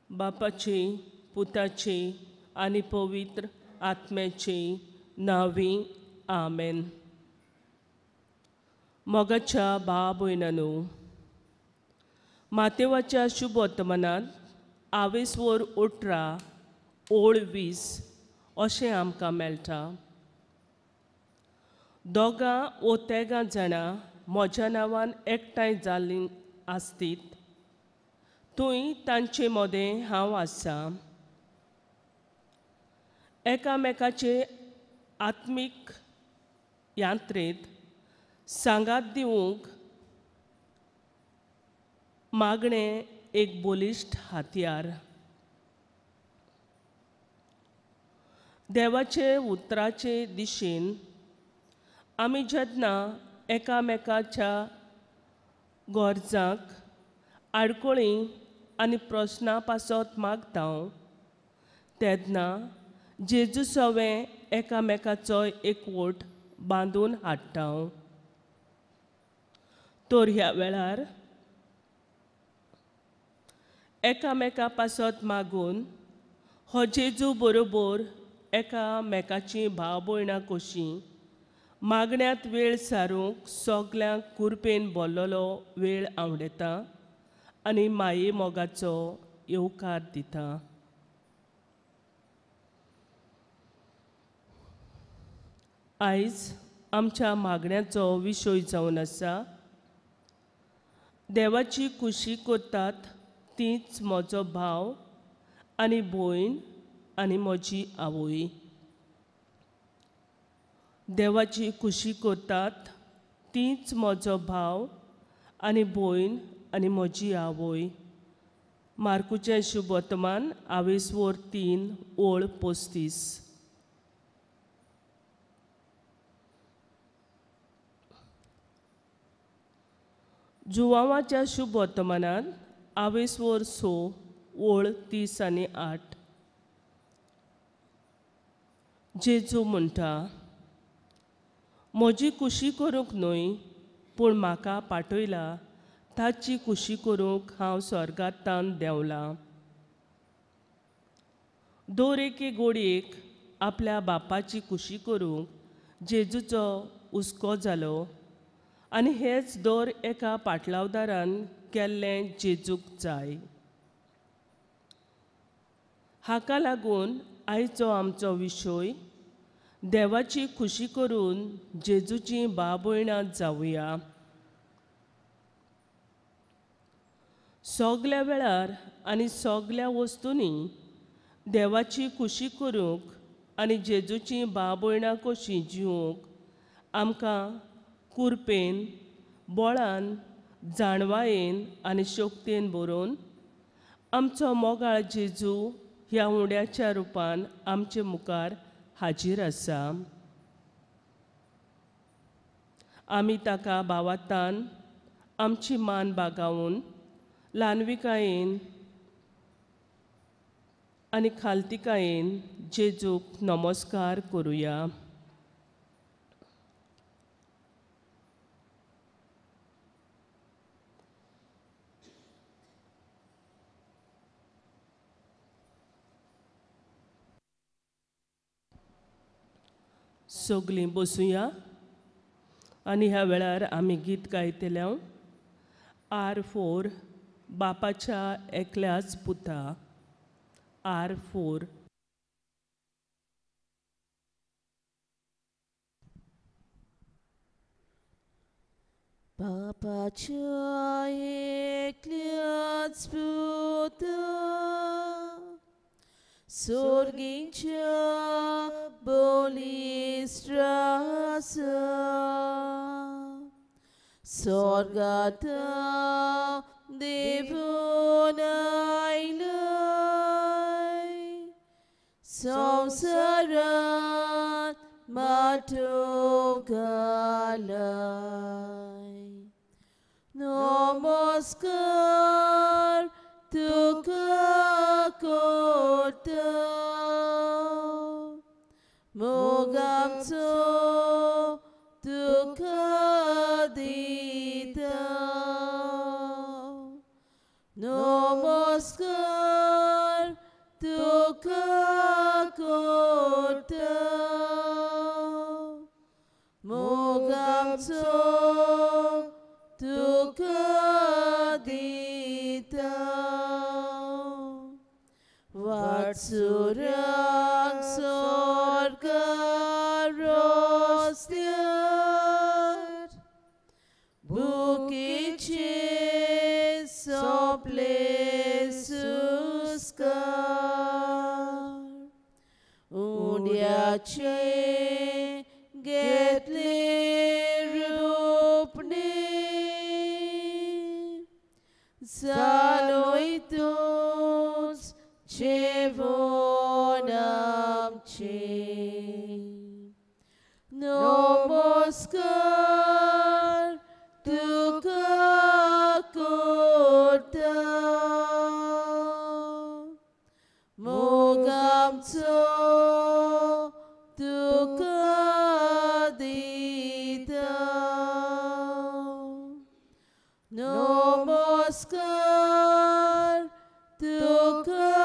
बापाची, पुताची आनी पवित्र आत्म्याची नांवी, आमेन. मोगाच्या भाव भयणांनो, मातेवाच्या शुभ वर्तमानांत आवेसवर 18 ओळ 20 अशें आमकां मेळटा. दोगां वो तेगां जाणां म्हज्या नांवान एकठांय जाल्लीं आसतीत, थंय तांचे मदें हांव आसा. एकामेकाचे आत्मीक यांत्रेंत सांगात दिवंक मागणें एक बलिश्ट हातयार. देवाचे उतराचे दिशेन आमी जेन्ना एकामेकाच्या गरजांक, आडखळी आनी प्रस्नां पासत मागता तेन्ना जेजू सवें एकामेकाचो एकवट बांदून हाडटा. तर ह्या वेळार एकामेका पासत मागून हो जेजू बरोबर एकामेकाची भाव भयणां कशीं मागण्यांत वेळ सारूंक सगल्यांक कुरपेन बोल्लोलो वेळ आवडटा आनी माये मोगाचो येवकार दिता. आयज आमच्या मागण्याचो विशय जावन आसा, देवाची खुशी करतात तीच म्हजो भाव आनी भयण आनी म्हजी आवय. देवाची खुशी करतात तीच म्हजो भाव आनी भयण आनी म्हजी आवय. मार्कुचें शुभ वर्तमान आवेसवर 3 ओळ 35. जुवांवाच्या शुभ वर्तमानांत आवेसवर 6 ओळ 30 आनी 8. जेजू म्हणटा, म्हजी खुशी करूंक न्हय पूण म्हाका पाठयला ताची खुशी करूंक हांव स्वर्गांत देंवलां. दर एके गोडयेक आपल्या बापाची खुशी करूंक जेजूचो हुस्को जालो आनी हेच दर एका पाटलावदारान केल्लें जेजूक जाय. हाका लागून आयचो आमचो विशय देवाची खुशी करून जेजूची भाव भयणां जावया. सगल्या वेळार आनी सगल्या वस्तूंनी देवाची खुशी करूंक आनी जेजूची भाव भयणां कशीं जिवंक आमकां कुरपेन, बळान, जाणवायेन आनी शक्तेन बरोवन आमचो मोगाळ जेजू ह्या उंड्याच्या रुपान आमचे मुखार हाजीर आसा. आमी ताका भावातान आमची मान बागावन ल्हानविकायेन आनी खालतिकायेन जेजूक नमस्कार करुया. सगलीं बसुया आनी ह्या वेळार आमी गीत गायतले R4 बापाच्या एकल्याच पुता. R4. बापाच्या एकल्याच पुता, सोर्गींच्या बलिश्ट आसा, स्वर्गांत देवून आयलाय, संवसारांत माटोव घालाय. नमस्कार तुका करता, मोगाचो तुका दिता. नमस्कार तुका दिता वाटसुराक स्वर्गा रस्त्यार भुकेचे सोंपले सुस्कार उंड्याचे घेतले रूपणे जालोय तूंच जेवण आमचें नमस्कार तुका करता मोग आमचो तुका दिता नमस्कार तुका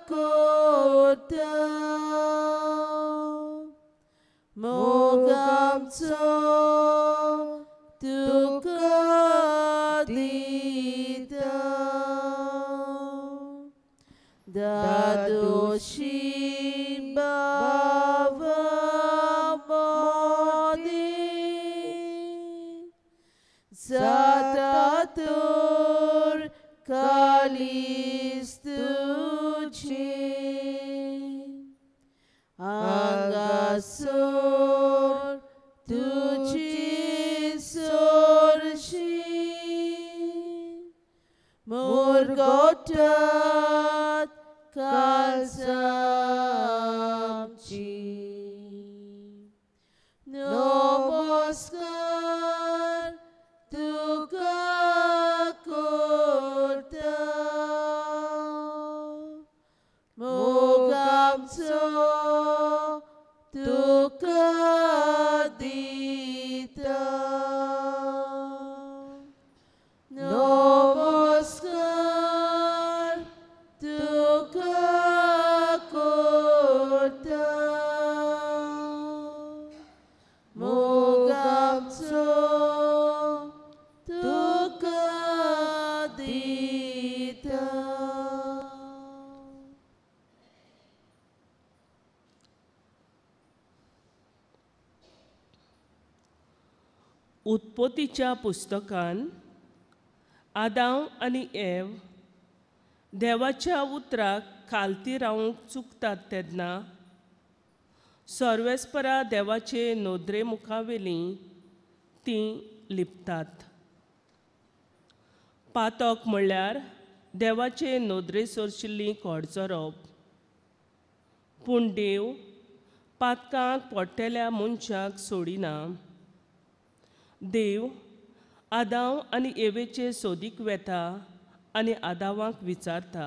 करता मोग आमचो तुका दिता दादोशी बाबा मोदी जाता तर कालीस तुझे हांगासर तुजी सोरशी मुरगोटात कालसामची नमस्कार तुका करता मोग आमचो तुका दिता नमस्कार तुका करता मोग आमचो तुका दिता. उत्पत्तीच्या पुस्तकान आदांव आनी एव देवाच्या उतराक खालती रावंक चुकतात तेन्ना सर्वेस्परा देवाचे नदरे मुखावेली तीं लिपतात. पातक म्हणल्यार देवाचे नदरे सरशिल्ली कडचरप. पूण देव पातकांक पडटेल्या मनशाक सोडिना. देव आदांव आनी एवेचे सोदीक वेता आनी आदावाक विचारता,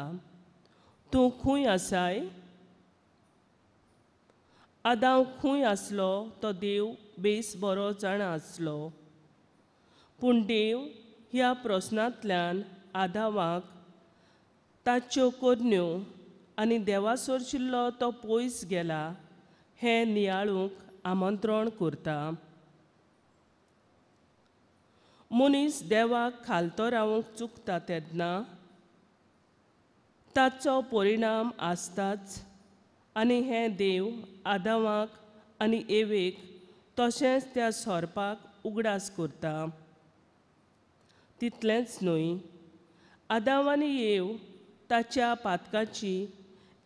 तूं खंय आसाय? आदांव खंय आसलो तो देव बेस बरो जाणा आसलो. पूण देव ह्या प्रस्नांतल्यान आदावाक ताच्यो करण्यो आनी देवा सरशिल्लो तो पयस गेला हें नियाळूंक आमंत्रण करता. मनीस देवाक खालतो रावंक चुकता तेन्ना ताचो परिणाम आसताच आनी हें देव आदावाक आनी एवेक तशेंच त्या सोरपाक उगडास करता. तितलेंच न्हय, आदाव आनी एव ताच्या पातकाची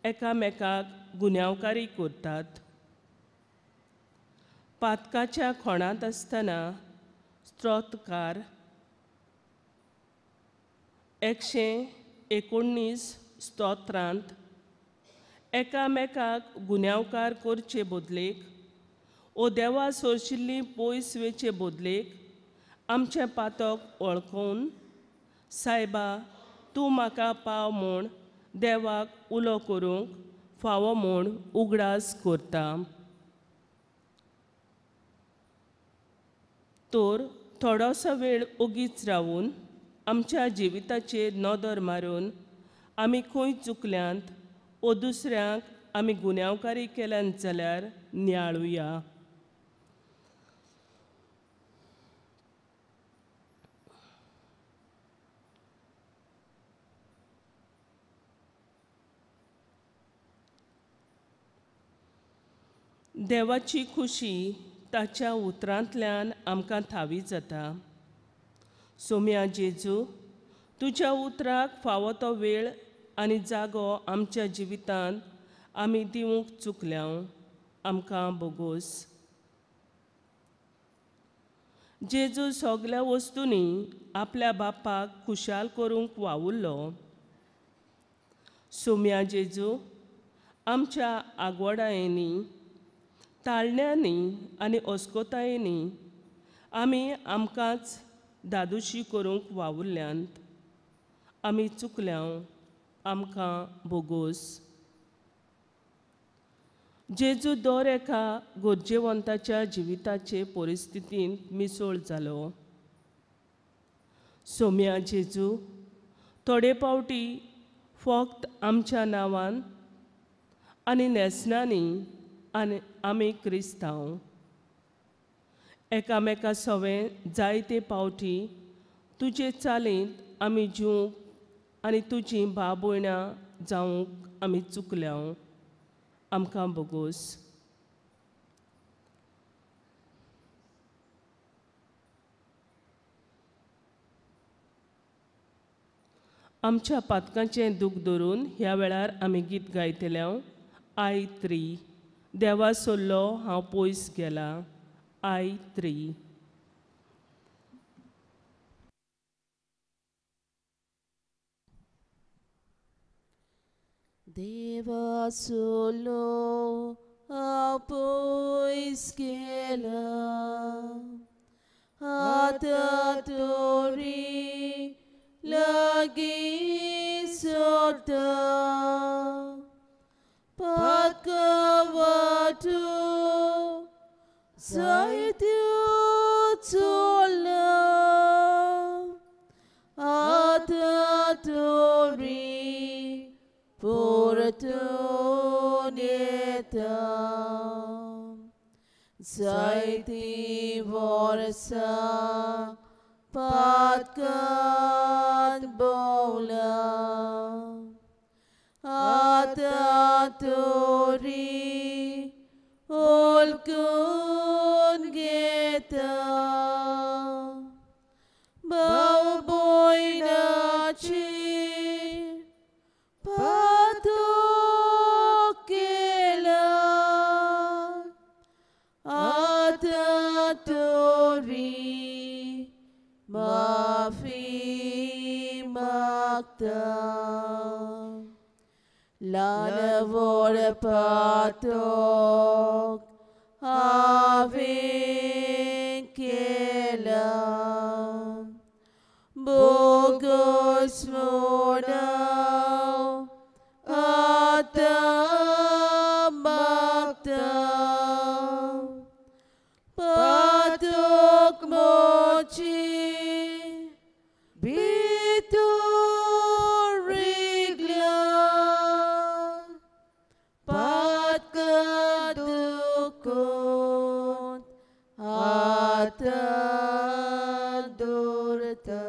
एकामेकाक गुन्यांवकारी करतात. पातकाच्या खोणांत आसतना स्तोत्रकार 119 स्तोत्रांत एकामेकाक गुन्यांवकार करचे बदलेक ओ देवा सोरशिल्ली पयस वेचे बदलेक आमचें पातक वळखून सायबा तूं म्हाका पाव म्हूण देवाक उलो करूंक फावो म्हूण उगडास करता. तर थोडोसो वेळ ओगीच रावून आमच्या जिविताचेर नदर मारून आमी खंय चुकल्यांत ओ दुसऱ्यांक आमी गुन्यांवकारी केल्यान जाल्यार नियाळुया. देवाची खुशी ताच्या उतरांतल्यान आमकां थावी जाता. सोम्या जेजू, तुज्या उतराक फावो तो वेळ आनी जागो आमच्या जिवितांत आमी दिवंक चुकल्या, आमकां बोगोस. जेजू सगल्या वस्तूंनी आपल्या बापाक खुशाल करूंक वावुरलो. सोम्या जेजू, आमच्या आगवडायेंनी, ताळण्यांनी आनी अस्कोतायेंनी आमी आमकांच दादोशी करूंक वावुरल्यांत. आमी चुकल्या, आमकां बोगोस. जेजू दर एका गरजेवंताच्या जिविताचे परिस्थितींत मिसळ जालो. सोम्या जेजू, थोडे पावटी फक्त आमच्या नांवान आनी न्हेसणांनी आनी आमी क्रिस्तांव एकामेका सवें जायते पावटी तुजे चालींत आमी जिवंक आनी तुजी भाव भयणां जावंक आमी चुकल्या, आमकां बोगोस. आमच्या पातकांचें दूख धरून ह्या वेळार आमी गीत गायतले. I three, देवा सोल्लो हांव पयस गेला. I three. देवा सोलो हांव पयस गेला, आतां तरी लागीं सोदता. पातका वाटो जायत्यो चोल्ला, आतां तरी परतून येता. जायतीं वर्सां पातकान भोंवला, आतां तरी वळखून घेता. भाव भयणाची पातक केला, आतां तरी माफी मागता. ल्हान व्हड पातक हांवें केला, बोगस म्हूण आतां मागता. पातक म्हजी भितर रिगल्या, पातका दुखून आतां दवरता.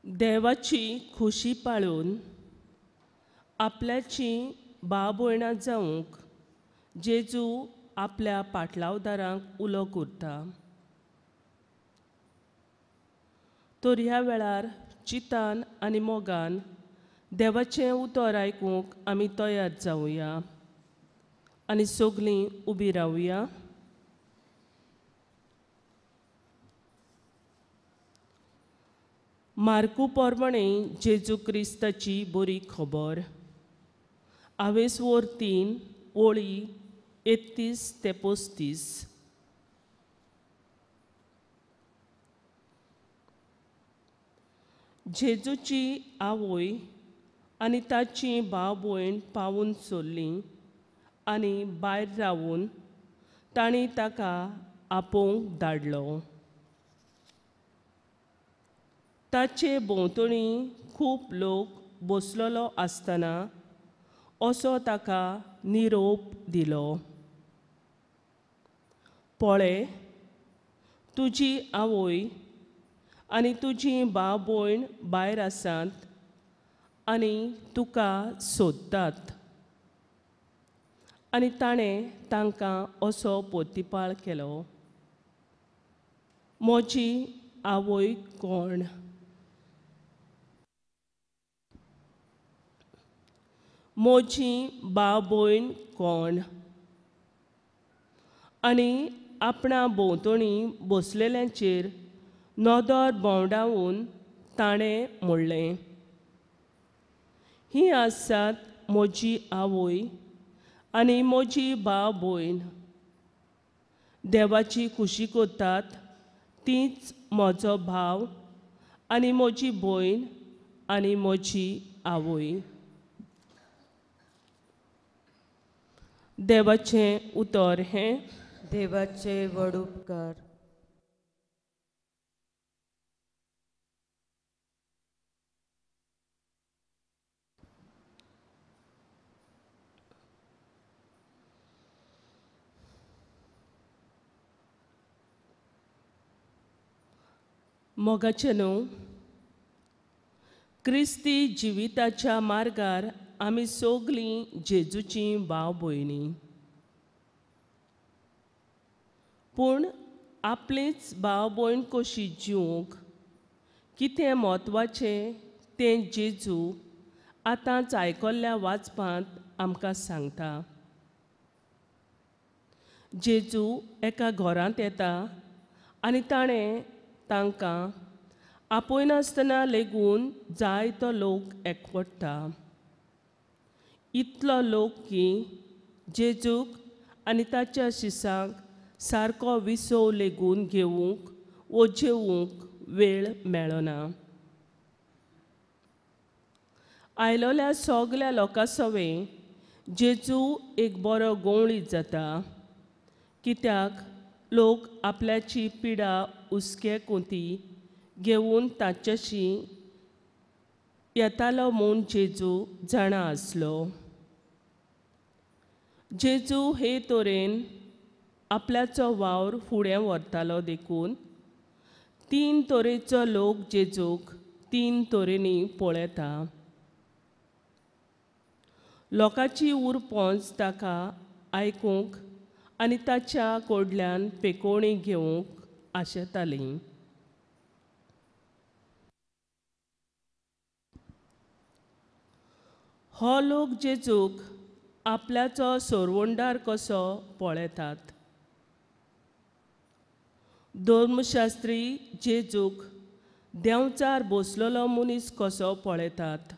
देवाची खुशी पाळून आपल्याची भाव भयणां जावंक जेजू आपल्या पाटलावदारांक उलो करता. तर ह्या वेळार चितान आनी मोगान देवाचें उतर आयकूंक आमी तयार जावया आनी सगलीं उबी रावया. मार्कू प्रमाणे जेजू क्रिस्ताची बरी खबर. आवेसवोर 3 ओळी 31 ते 35. जेजूची आवय आनी ताची भाव भयण पावून सोडली आनी भायर रावून तांणी ताका आपोवंक धाडलो. ताचे भोंवतणी खूब लोक बसलेलो आसतना असो ताका निरोप दिलो, पळय तुजी आवय आनी तुजी भाव भयण भायर आसात आनी तुका सोदतात. आनी ताणें तांकां असो पोतीपाळ केलो, म्हजी आवय कोण? म्हजी भाव भयण कोण? आनी आपणा भोंवतणी बसलेल्यांचेर नदर भोंवडावन ताणें म्हणलें, ही आसात म्हजी आवय आनी म्हजी भाव भयण. देवाची खुशी करतात तीच म्हजो भाव आनी म्हजी भयण आनी म्हजी आवय. देवाचें उतर हें. देवाचे व्हड उपकार. मोगाचें न्हू, क्रिस्ती जिविताच्या मार्गार आमी सगलीं जेजूचीं भाव भयणी. पूण आपलीच भाव भयण कशी जिवंक कितें म्हत्वाचें तें जेजू आतांच आयकल्ल्या वाचपांत आमकां सांगता. जेजू एका घरांत येता आनी ताणें तांकां आपयनासतना लेगून जायतो लोक एकवटता. इतलो लोक की जेजूक आनी ताच्या शिसांक सारको विसव लेगून घेवंक वो जेवंक वेळ मेळना. आयलोल्या सगल्या लोकां सवें जेजू एक बरो गोवळी जाता, कित्याक लोक आपल्याची पिडा हुस्के कोंती घेवन ताच्याशी येतालो म्हूण जेजू जाणा आसलो. जेजू हे तरेन आपल्याचो वावर फुडें व्हरतालो देखून तीन तरेचो लोक जेजूक तीन तरेनी पळयता. लोकांची उरपोंच ताका आयकूंक आनी ताच्या कडल्यान पेकोवणी घेवंक आशेताली. हो लोक जेजूक आपल्याचो सोरवंडार कसो पळयतात. धर्मशास्त्री जेजूक देंवचार बसलेलो मनीस कसो पळयतात.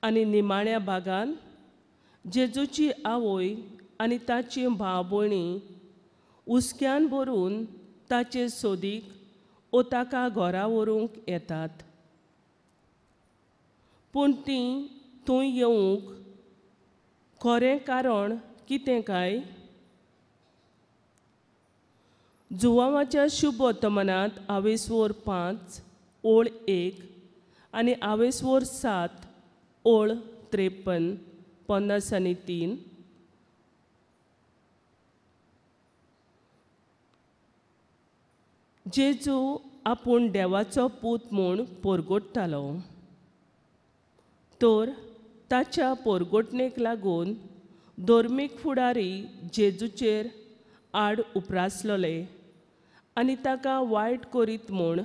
आनी निमाण्या भागान जेजूची आवय आनी ताची भाव भयणी हुस्क्यान भरून ताचे सोदीक ओ ताका घरा व्हरूंक येतात. पूण तीं थंय येवंक खरें कारण कितें काय? जुवांवाच्या शुभवर्तमानांत आवेसवोर 5 ओळ 1 आनी आवेसवोर 7 ओळ 53 50 आनी 3 जेजू आपूण देवाचो पूत म्हूण पोरगोट्टालो, तर ताच्या पोरगोटणेक लागून धर्मीक फुडारी जेजूचेर आड उप्रासलोले आनी ताका वायट करीत म्हूण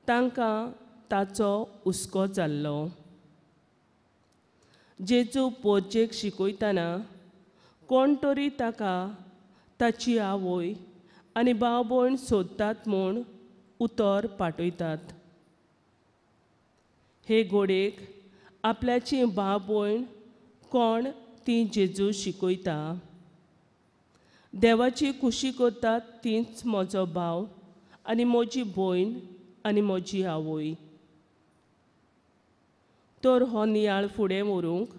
तांकां ताचो हुस्को जाल्लो. जेजू पोरजेक शिकयतना कोण तरी ताका ताची आवय आनी भाव भयण सोदतात म्हूण उतर पाठयतात. हे घोडेक आपल्याची भाव भयण कोण ती जेजू शिकयता. देवाची खुशी करतात तीच म्हजो भाव आनी म्हजी भयण आनी म्हजी आवय. तर हो नियाळ फुडें व्हरूंक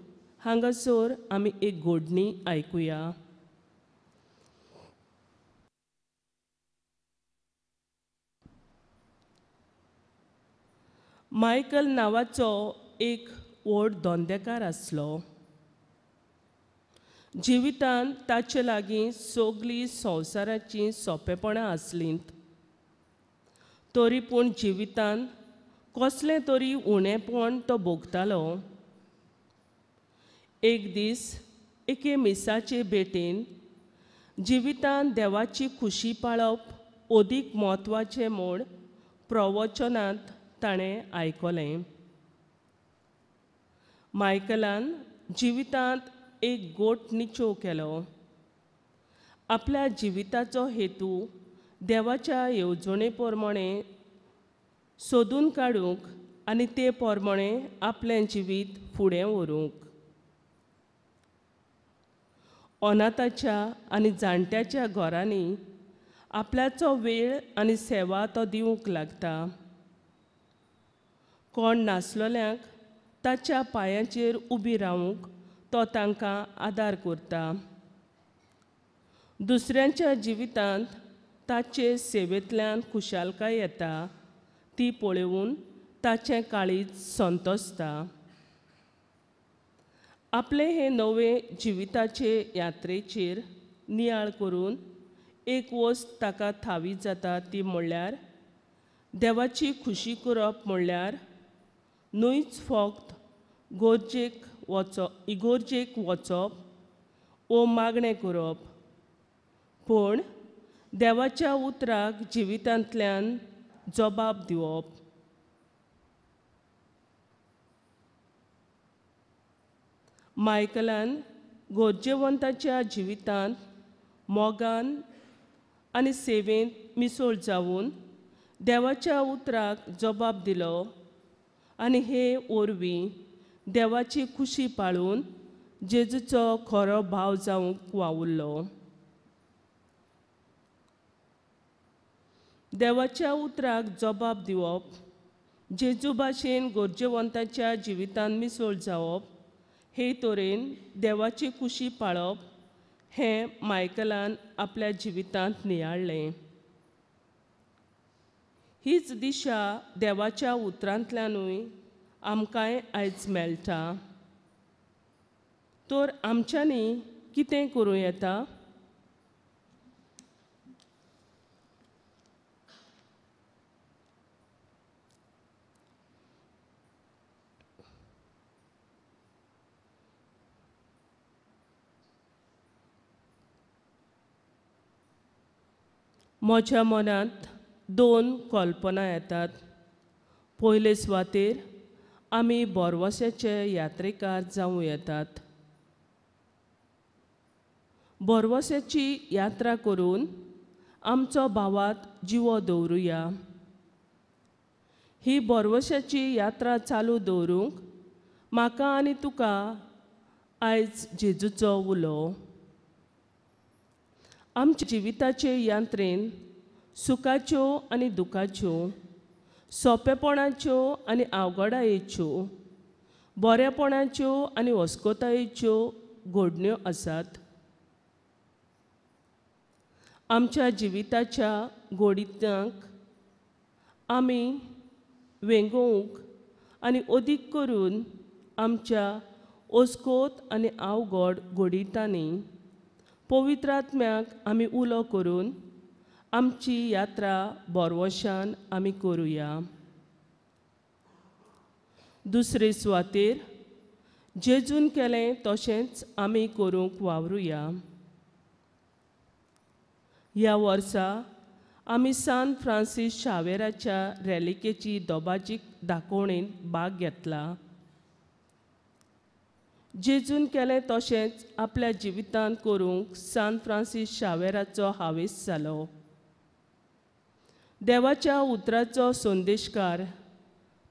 हांगासर आमी एक घोडणी आयकुया. मायकल नांवाचो एक व्हड धंदेकार आसलो. जिवितांत ताचे लागीं सगळीं संवसाराचीं सोंपेपणां आसलीं. तरी पूण जिवितांत कसलें तरी उणेपण तो भोगतालो. एक दीस एके मिसाचे भेटेन जिवितांत देवाची खुशी पाळप अदीक म्हत्वाचें म्हूण प्रवचनांत ताणें आयकलें. मायकलान जिवितांत एक गोट निचोव केलो. आपल्या जिविताचो हेतू देवाच्या येवजणे प्रमाणे सोदून काडूंक आनी ते प्रमाणे आपलें जिवीत फुडें व्हरूंक. अनाथाच्या आनी जाणट्याच्या घरांनी आपल्याचो वेळ आनी सेवा तो दिवंक लागता. कोण नासलेल्यांक ताच्या पांयाचेर उबी रावूंक तो तांकां आदार करता. दुसऱ्यांच्या जिवितांत ताचे सेवेंतल्यान खुशालकाय येता ती पळोवन ताचें काळीज संतोसता. आपले हे नवे जिविताचे यात्रेचेर नियाळ करून एक वस्त ताका थावी जाता ती म्हणल्यार देवाची खुशी करप म्हणल्यार न्हूच फक्त गोरजेक इगोर्जेक वचप वो मागणें करप, पूण देवाच्या उतराक जिवितांतल्यान जबाब दिवप. मायकलान गरजेवंताच्या जिवितांत मोगान आनी सेवेंत मिसळ जावन देवाच्या उतराक जबाब दिलो आनी हे वरवीं देवाची खुशी पाळून जेजूचो खरो भाव जावंक वावुरलो. देवाच्या उतराक जबाब दिवप, जेजू भाशेन गरजेवंताच्या जिवितांत मिसळ जावप, हे तरेन देवाची खुशी पाळप हें मायकलान आपल्या जिवितांत नियाळ्ळें. हीच दिशा देवाच्या उतरांतल्यानूय आमकांय आयज मेळटा. तर आमच्यांनी कितें करूं येता? म्हज्या मनांत दोन कल्पना येतात. पयले सुवातेर आमी बोरवश्याचे यात्रेकार जावं येतात. बोरवश्याची यात्रा करून आमचो भावात जिवो दवरुया. ही बोरवश्याची यात्रा चालू दवरूंक म्हाका आनी तुका आयज जेजूचो उलो. आमच्या जिविताचे यात्रेन सुखाच्यो आनी दुखाच्यो, सोंपेपणाच्यो आनी अवघडायेच्यो, बरेपणाच्यो आनी अस्कोतायेच्यो घडण्यो आसात. आमच्या जिविताच्या गोडितांक आमी वेंगोवंक आनी अदीक करून आमच्या अस्कोत आनी अवघड घडितांनी पवित्र आत्म्याक आमी उलो करून आमची यात्रा बोरवशान आमी करुया. दुसरे सुवातेर जेजून केलें तशेंच आमी करूंक वावरुया. ह्या वर्सा आमी सान फ्रांसीस शावेराच्या रॅलिकेची दोबाजीक दाखोवणेंत भाग घेतला. जेजून केलें तशेंच आपल्या जिवितांत करूंक सान फ्रांसीस शावेराचो हावेस जालो. देवाच्या उतराचो संदेशकार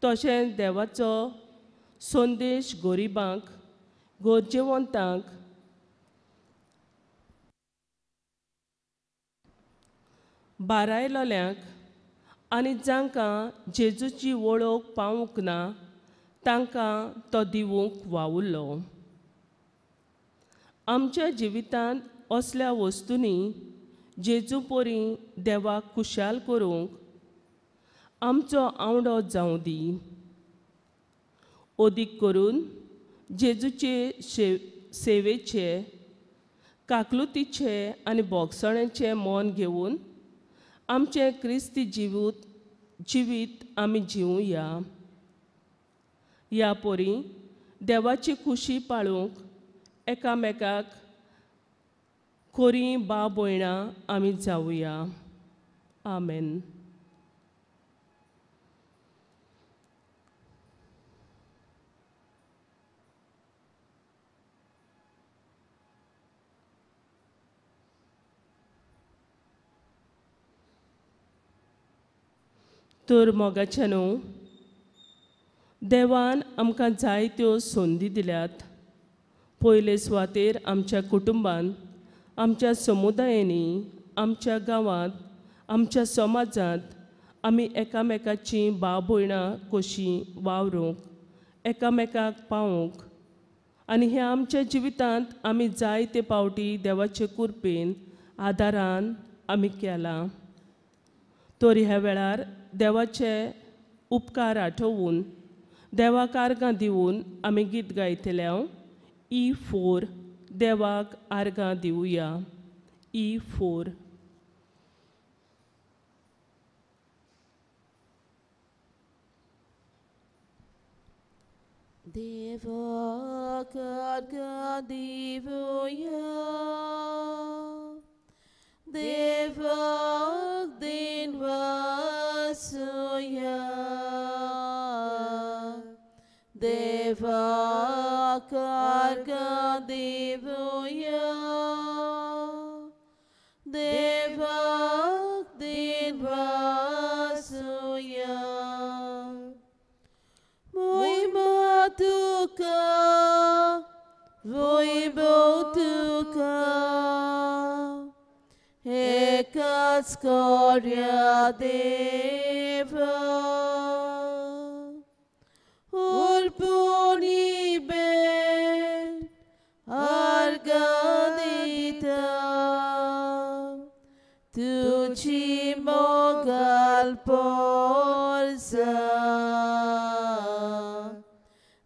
तशेंच देवाचो संदेश गरिबांक, गरजेवंतांक, बारायलोल्यांक आनी जांकां जेजूची वळख पावूंक ना तांकां तो दिवूंक वावुरलो. आमच्या जिवितांत असल्या वस्तूंनी जेजू परी देवाक खुशाल करूंक आमचो आवडो जावं दी. अदीक करून जेजूचे सेवेचे, काकलुतीचे आनी बोगसण्याचें मन घेवन आमचें क्रिस्ती जिवीत जिवीत आमी जिवया। ह्या पोरी देवाची खुशी पाळूंक एकामेकाक खोरी भाव भयणां आमी जावया। आमेन। तर मोगाचे न्हू देवान आमकां जायत्यो संदी दिल्यात। पयले सुवातेर आमच्या कुटुंबान, आमच्या समुदायांनी, आमच्या गांवांत, आमच्या समाजांत आमी एकामेकाची भाव भयणां कशीं वावरूंक, एकामेकाक पावूंक आनी ह्या आमच्या जिवितांत आमी जायते पावटी देवाचे कृपेन आदारान आमी केलां। तर ह्या वेळार देवाचे उपकार आठोवन देवाक आर्गां दिवन आमी गीत गायतले। E4 देवाक आर्गां दिवया। E4. देवाक आर्गां दिवया, देवाक दिनवासुया, देवाक आर्गां दिवया, देवाक दिनवासुया। मोहिमा तुका, वैभव तुका, एकाच कोर्या देवा, उर्पुनी बेल आर्गां दिता, तुजी मोगाल पोरसा,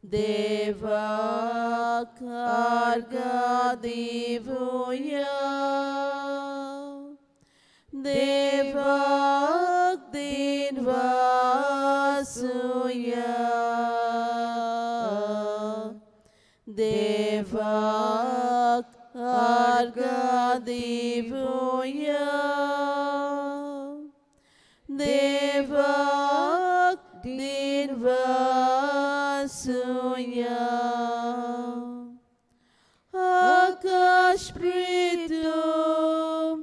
देवाक आर्गां दिवया, देवाक दिनवासुया, देवाक आर्गां दिवया, देवाक दिनवासुया। आकाश प्रीतम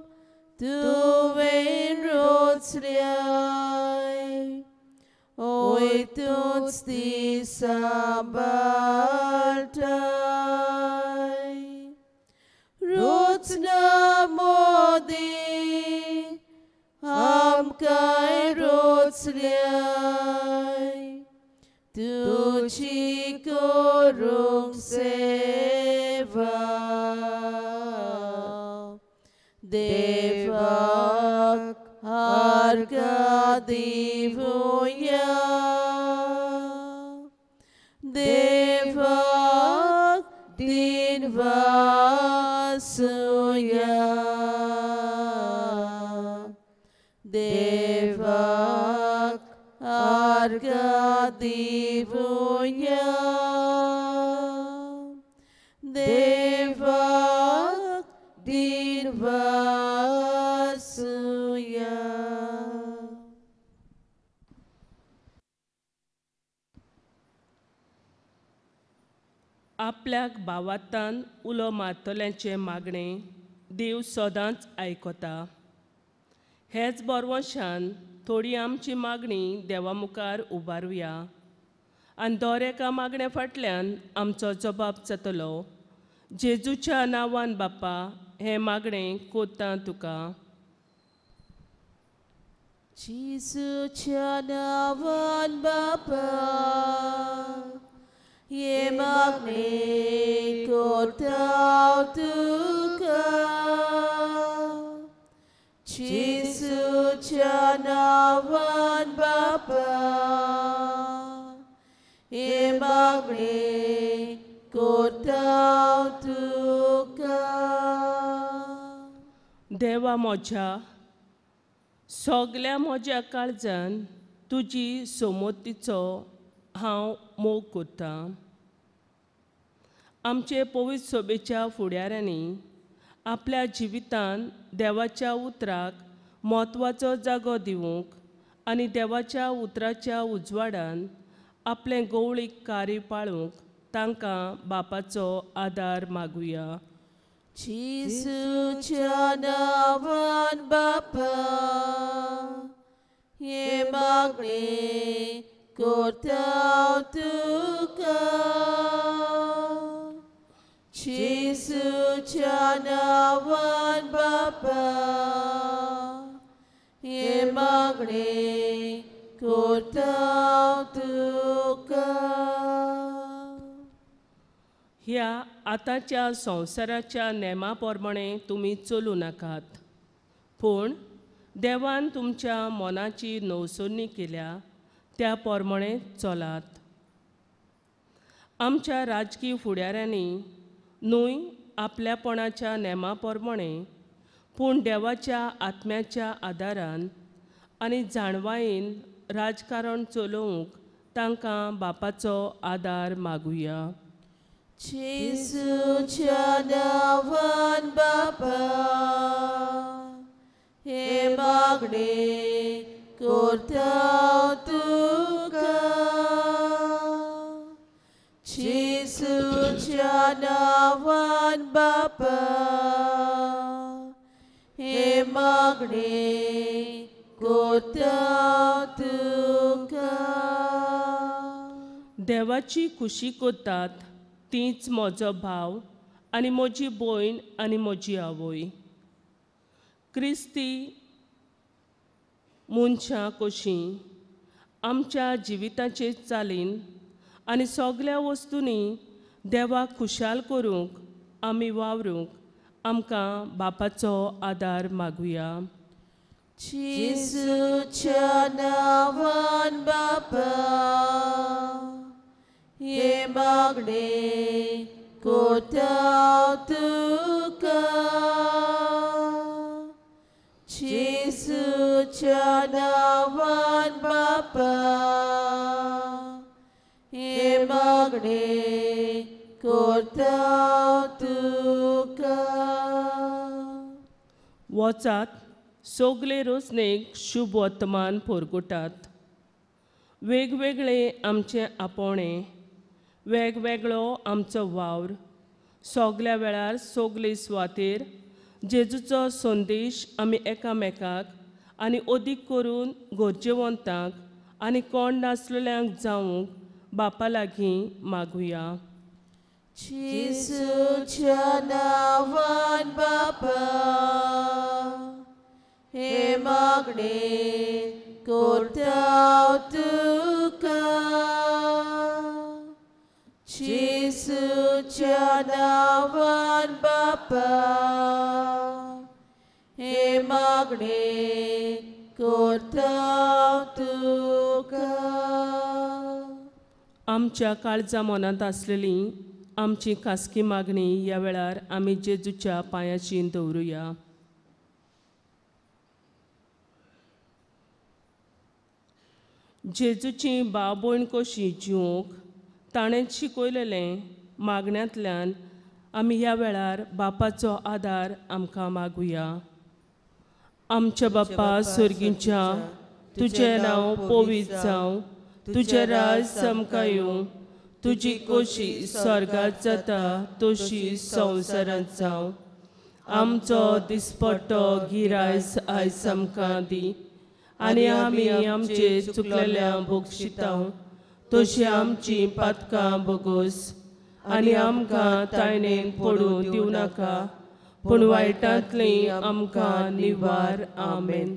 तुवें रोचल्याय, ओयतूच ती सांबाळटाय, रोचना मोदी आमकांय रोचल्याय, तुजी करूंक सेवा, देवाक आर्गां दिवया, देवाक दिनवासुया, देवाक आर्गां दिवया, देवाक दिनवासुया। आपल्याक भावातान उलो मारतल्यांचें मागणें देव सदांच आयकता। हेच बरवशान थोडी आमची मागणी देवा मुखार उबारुया आनी दर एका मागण्या फाटल्यान आमचो जबाब जातलो। जेजूच्या नांवान बापा हें मागणें कोत्ता तुका। जेजूच्या नांवान बापा हे मागणें कोत्ता तुका, जेजूच्या नांवान बापा हे मागणें कोत्ता तुका। देवा म्हज्या सगल्या म्हज्या काळजान तुजी सोमतीचो हांव मोग करतां. आमचे पवित्र सभेच्या फुडाऱ्यांनी आपल्या जिवितान देवाच्या उतराक म्हत्वाचो जागो दिवंक आनी देवाच्या उतराच्या उजवाडान आपलें गवळीक कार्य पाळूंक तांकां बापाचो आदार मागुया. जेजूच्या नांवान बापा हे मागणें करता तुका. जेजूच्या नांवान बापा हे मागणें करता तुका. ह्या आतांच्या संवसाराच्या नेमा प्रमाणे तुमी चलूं नाकात, पूण देवान तुमच्या मनाची नवसरणी केल्या त्या प्रमाणे चलात. आमच्या राजकीय फुडाऱ्यांनी न्हय आपल्यापणाच्या नेमा प्रमाणे पूण देवाच्या आत्म्याच्या आदारान आनी जाणवायेन राजकारण चलोवंक तांकां बापाचो आदार मागुया. जेजूच्या नांवान बापा हे मागणें करता तुका. जेजूच्या नांवान बापा हे मागणें करता तुका. देवाची खुशी करतात तीच म्हजो भाव आनी म्हजी भयण आनी म्हजी आवय. क्रिस्ती मनशां कशीं आमच्या जिविताचे चालीन आनी सगल्या वस्तूंनी देवाक खुशाल करूंक आमी वावरूंक आमकां बापाचो आदार मागुया. जेजूच्या नांवान बापा हे मागणें करता तुका. जेजूच्या नांवान बापा हे मागणें करता तुका. वचात सगळे रोसणेक शुभ वर्तमान परगटात. वेगवेगळे आमचे आपोवणें, वेगवेगळो आमचो वावर, सगल्या वेळार सगळे सुवातेर जेजूचो संदेश आमी एकामेकाक आनी अदीक करून गरजेवंतांक आनी कोण नासलेल्यांक जावंक बापा लागीं मागुया. जेजूच्या नांवान बापा हे मागणें करता तुका. जेजूच्या नांवान बापा हे मागणें करता तुका. आमच्या काळजा मनांत आसलेली आमची खासगी मागणी ह्या वेळार आमी जेजूच्या पांयाची दवरुया. जेजूची भाव भयण कशी जिवंक ताणें शिकयलेलें मागण्यांतल्यान आमी ह्या वेळार बापाचो आदार आमकां मागुया. आमच्या बापा सर्गीच्या, तुजें नांव पवित्र जावं, तुजें राज आमकां येवं, तुजी कोशी स्वर्गांत जाता तशी संवसारांत जावं. आमचो दिसपट्टो गिरायस आयज आमकां दी आनी आमी आमचे चुकलेल्या बक्षितांव तशी आमची पातकां बोगोस आनी आमकां तायणेन पडूं दिवं नाका, पूण वायटांतली आमकां निवार. आमेन.